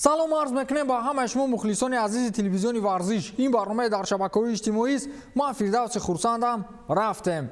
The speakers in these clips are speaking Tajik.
Салом арз мекунем ба ҳамаи шумо, мухлисони азизи телевизиони «Варзиш». Ин барномаи дар шабакаҳои иҷтимоист. Ман Фирдавси Хурсандам. Рафтем.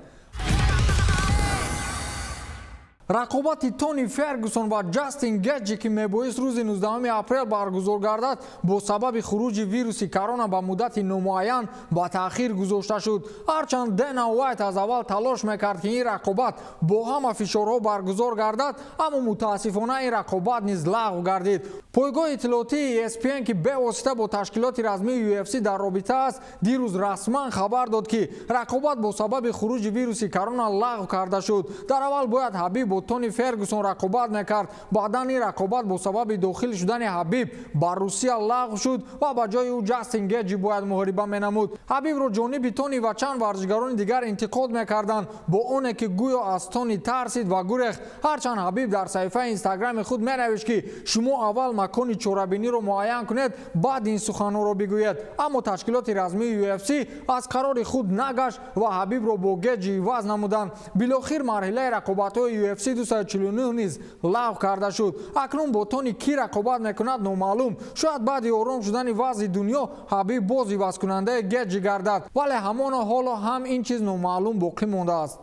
Рақобати Тони Фергюсон ва Ҷастин Геҷи, ки мебоист рӯзи 19 апрел баргузор гардад, бо сабаби хуруҷи вируси корона ба муддати номуайян ба таъхир гузошта шуд. Ҳарчанд Дэна Уайт аз аввал талош мекард, ки ин рақобат бо ҳама фишорҳо баргузор гардад, аммо мутаассифона ин рақобат низ лағв гардид. Пойгоҳи иттилоотии ESPN, ки бевосита бо ташкилоти размии UFC дар робита аст, дирӯз расман хабар дод, ки рақобат бо сабаби хуруҷи вируси корона лағв карда шуд. Дар аввал бояд Ҳабиб бо Тони Фергюсон рақобат мекард. Баъдан ин рақобат бо сабаби дохил шудани Ҳабиб ба Русия лағв шуд ва ба ҷои ӯ Ҷастин Геҷи бояд муҳориба менамуд. Ҳабибро ҷониби Тони ва чанд варзишгарони дигар интиқод мекарданд бо оне, ки гӯё аз Тони тарсид ва гурехт. Ҳарчанд Ҳабиб дар саҳифаи Инстаграми худ менавишт, ки шумо аввал макони чорабиниро муайян кунед, баъд ин суханҳоро бигӯед, аммо ташкилоти размии UFC аз қарори худ нагашт ва Ҳабибро бо Геҷи иваз намуданд. Билохир марҳилаи рақобатҳои UFC 249 низ лағв карда шуд. Акнун бо Тони кӣ рақобат мекунад, номаълум. Шояд баъди ором шудани вазъи дунё Ҳабиб боз ивазкунандаи Геҷи гардад, вале ҳамоно ҳоло ҳам ин чиз номаълум боқӣ мондааст.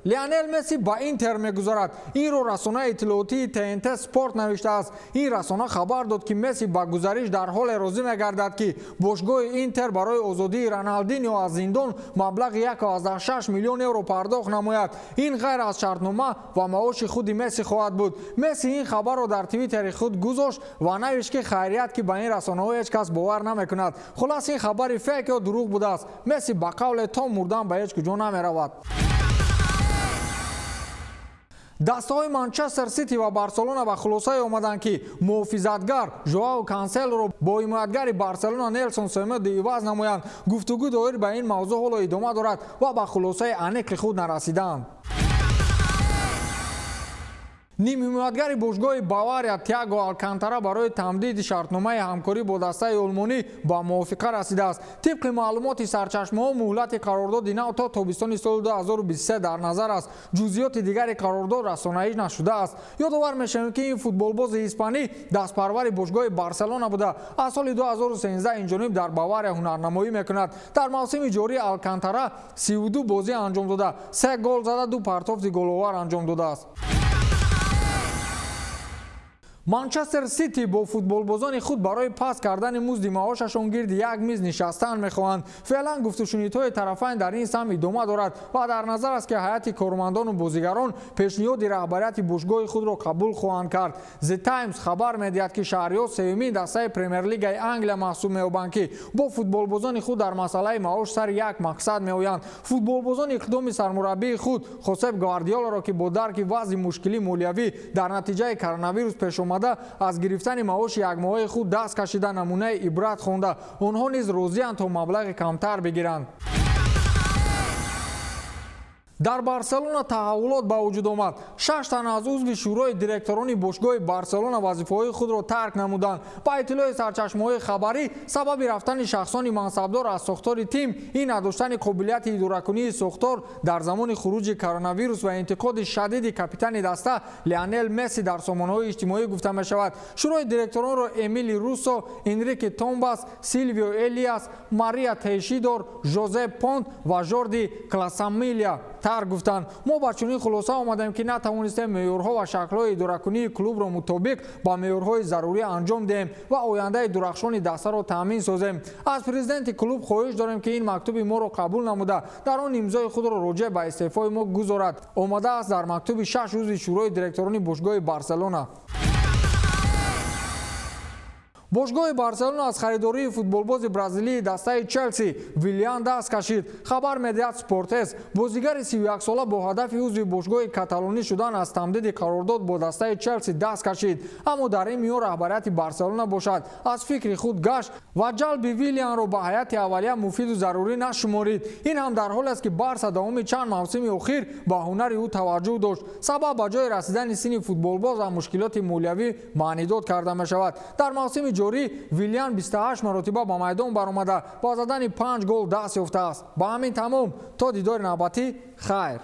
Лионел Месси ба Интер мегузарад. Инро расонаи иттилоотии ТНТ Спорт навиштааст. Ин расона хабар дод, ки Месси ба гузариш дар ҳоле розӣ мегардад, ки бошгоҳи Интер барои озодии Роналдинио аз зиндон маблағи 1,6 миллион евро пардохт намояд. Ин ғайр аз шартнома ва маоши худи Месси хоҳад буд. Месси ин хабарро дар Твиттери худ гузошт ва навишт, ки хайрият, ки ба ин расонаҳо ҳеҷ кас бовар намекунад. Хулас, ин хабари фейк ё дурӯғ будааст. Месси ба қавле то мурдан ба ҳеҷ куҷо намеравад. Дастаҳои Манчестер Сити ва Барселона ба хулосае омаданд, ки муҳофизатгар Жоао Канселоро бо ҳимоятгари Барселона Нелсон Семедо иваз намоянд. Гуфтугӯ доир ба ин мавзӯъ ҳоло идома дорад ва ба хулосаи аниқи худ нарасидаанд. Нимҳимоятгари бошгоҳи Бавария Тиаго Алкантара барои тамдиди шартномаи ҳамкорӣ бо дастаи олмонӣ ба мувофиқа расидааст. Тибқи маълумоти сарчашмаҳо, муҳлати қарордоди нав то тобистони соли 2023 дар назар аст. Ҷузъиёти дигари қарордод расонаӣ нашудааст. Ёдовар мешавем, ки ин футболбози испанӣ дастпарвари бошгоҳи Барселона буда, аз соли 2013 инҷониб дар Бавария ҳунарнамоӣ мекунад. Дар мавсими ҷорӣ Алкантара 32 бозӣ анҷом дода, се гол зада, ду партофти головар анҷом додааст. Манчестер Сити бо футболбозони худ барои паст кардани музди маошашон гирди як миз нишастан мехоҳанд. Феълан гуфтушунидҳои тарафайн дар ин самт идома дорад ва дар назар аст, ки ҳайати кормандону бозигарон пешниҳоди раҳбарияти бошгоҳи худро қабул хоҳанд кард. The Times хабар медиҳад, ки шаҳриҳо сеюмин дастаи Премер-лигаи Англия маҳсуб меёбанд, ки бо футболбозони худ дар масъалаи маош сари як мақсад меоянд. Футболбозон иқдоми сармураббии худ Хосеп Гвардиоларо, ки бо дарки вазъи мушкилии молиявӣ дар натиҷаи коронавирус пеш омада, аз гирифтани маоши якмоҳаи худ даст кашида, намунаи ибрат хонда, онҳо низ розианд то маблағи камтар бигиранд. Дар Барселона таҳаввулот ба вуҷуд омад. Шаш тан аз узви шӯрои директорони бошгоҳи Барселона вазифаҳои худро тарк намуданд. Ба иттилои сарчашмаҳои хабарӣ, сабаби рафтани шахсони мансабдор аз сохтори тим ин надоштани қобилияти идоракунии сохтор дар замони хуруҷи коронавирус ва интиқоди шадиди капитани даста Лионел Месси дар сомонаҳои иҷтимоӣ гуфта мешавад. Шӯрои директоронро Эмили Руссо, Энрике Томбас, Силвио Элиас, Мария Тейшидор, Жозеп Понт ва Жорди Класамилия тарк гуфтанд. Мо ба чунин хулоса омадем, ки натавонистем меъёрҳо ва шаклҳои идоракунии клубро мутобиқ ба меъёрҳои зарурӣ анҷом диҳем ва ояндаи дурахшони дастаро таъмин созем. Аз президенти клуб хоҳиш дорем, ки ин мактуби моро қабул намуда, дар он имзои худро роҷеъ ба истеъфои мо гузорад, омадааст дар мактуби шаш узви шӯрои директорони бошгоҳи Барселона. Бошгоҳи Барселона аз харидории футболбози бразилии дастаи Челси Вилиан даст кашид, хабар медиҳад Спортес. Бозигари 31-сола бо ҳадафи узви бошгоҳи каталонӣ шудан аз тамдиди қарордод бо дастаи Челси даст кашид, аммо дар ин миён раҳбарияти Барселона бошад, аз фикри худ гашт ва ҷалби Вилианро ба ҳайати аввалия муфиду зарурӣ нашуморид. Ин ҳам дар ҳоле аст, ки Барса давоми чанд мавсими охир ба ҳунари ӯ таваҷҷӯҳ дошт. Сабаб ба ҷои расидани синни футболбоз ва мушкилоти молиявӣ маънидод карда мешавад. Дар мавсими ҷорӣ Вилиан 28 маротиба ба майдон баромада, ба задани 5 гол даст ёфтааст. Ба ҳамин тамом. То дидори навбатӣ, хайр.